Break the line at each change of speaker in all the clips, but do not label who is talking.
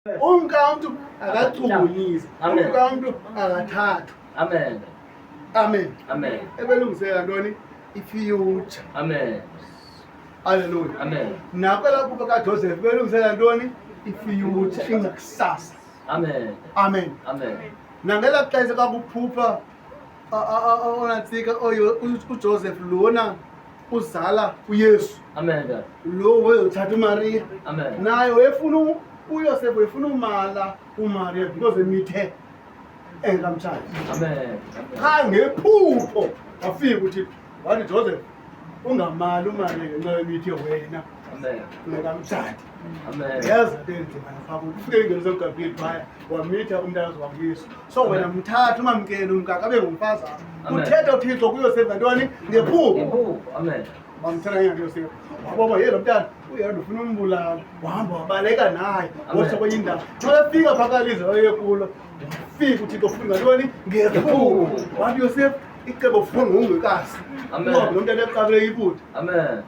Umka mntu akachukunyisi.
Amen.
Umka mntu akathathwa.
Amen.
Amen.
Amen.
Ebelungisela ntoni? I-future.
Amen.
Haleluya.
Amen.
Nakwelaa phupha kaJoseph belungisela ntoni? I-future, ingakusasa.
Amen.
Amen.
Amen.
Nangelaa xesha kwakuphupha onantsika oyo uJoseph lona uzala uYesu.
Amen. Dad.
Lo wezothatha uMaria.
Amen.
Naye wayefuna uYosef wayefuna umala uMaria because emithe engamtshati.
Amen.
Qha ngephupho wafika uThixo wathi, Joseph, ungamali uMaria ngenxa yemithi wena
Amen.
ungekamtshati.
Amen.
Yazi into enzima lapha kuthi ufike ingelosi kaGabriel phaya, wamitha umntana wakuYesu. So wena mthatha umamkele umkakhe abe ngumfazi wakho.
Amen.
Uthetha uThixo kuYosef ngantoni? Ngephupho.
Ngephupho. Amen.
Bamthatha ngento Yosefu, waboba ye lo mntana uyena ufuna umbulala, wahamba wabaleka naye.
Amen.
Wotsho kwenye indawo, xa efika phakalize waye kulo, wafika uThixo ufuna ngantoni? Ngephupho. Wathi, Yosefu, icebo ufuna ngungekazi.
Amen.
Ngoba lo mntana eqabele ibuti.
Amen.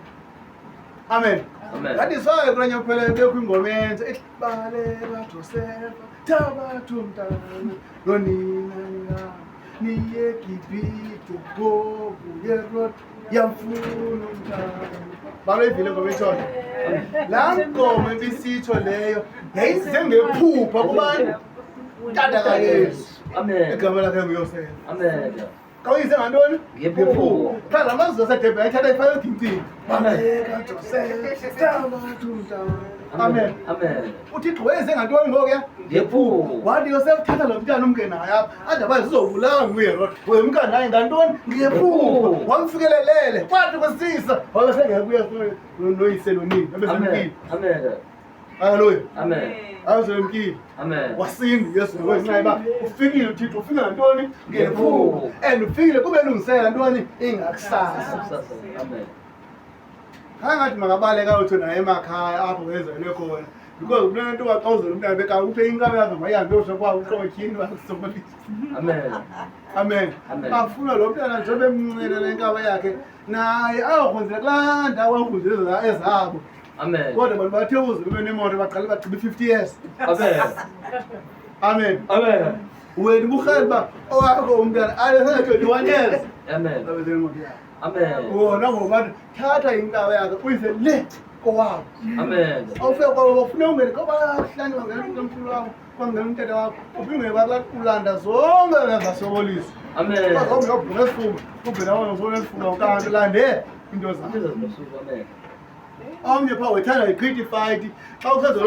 Amen.
Amen.
That is why kulaa nyaka kuphela bekho ingoma entsha ethi baleka Josefa, thabatha umntana nonina niye eGibhite ngoku uHerode yamfuna umntana. Baloyivile ngoma etshoyo laa ngoma ibisitsho leyo yayize ngephupha kubani? Tata kaYesu.
Amen.
Igama lakhe nguYosefa.
Amen.
Kawuyise ngantoni?
Ngephupho.
Qha la mazwi asedebhe ayithatha ifake egincini. Baleka Josefa, thabatha umntana. Amen.
Amen.
UThixo wayeze ngantoni ngokuya?
Ngephupho.
Wathi, Yosefu, thatha lo mntana umke naye apha, otherwise uzobulawa nguHerode. Wemka naye ngantoni? Ngephupho. Wamfikelelele kwathi kusisa wabe sengekuya noyise nonina abesemkile.
Amen. Amen.
Haleluya.
Amen.
Abesemkile.
Amen.
Wasinda uYesu ngenxa yoba ufikile uThixo, ufika ngantoni? Ngephupho. And ufikile kube lungisela ntoni? Ingakusasa.
Kusasa. Amen.
Khangathi makabaleka utsho naye emakhaya apho wezelwe khona, because kule nto waxozela umntana beka uthe inkabi yakhe mayihambe yotsho kwawo uqotyhini bakusokolisa.
Amen.
Amen.
Amen.
Bafuna lo mntana njengoba emncinene le nkaba yakhe naye ayokhonzela kulaa ndawo akhonzela ezabo.
Amen.
Kodwa bantu bathe uze bebe nemoto baqale bagqiba i-50 years.
Amen.
Amen.
Amen.
Wena uburhele uba owakho umntana alesene-21 years
Amen.
abesenemoto yakhe.
Amen.
Wona ngoba thatha inkaba yakhe uyise le kowabo.
Amen.
Awufika kwabo bafuna ungene kwabahlanye, bangena umkhulu wakho, kwangena umthetho wakho, uphinde ulanda zonke lezasokolisa.
Amen.
Bazawubhunga esifuba, uvela wona esifuba kanti ulande into zakho.
Amen.
Omnye phaa wethanda iqhitha ifayithi xa usezolo.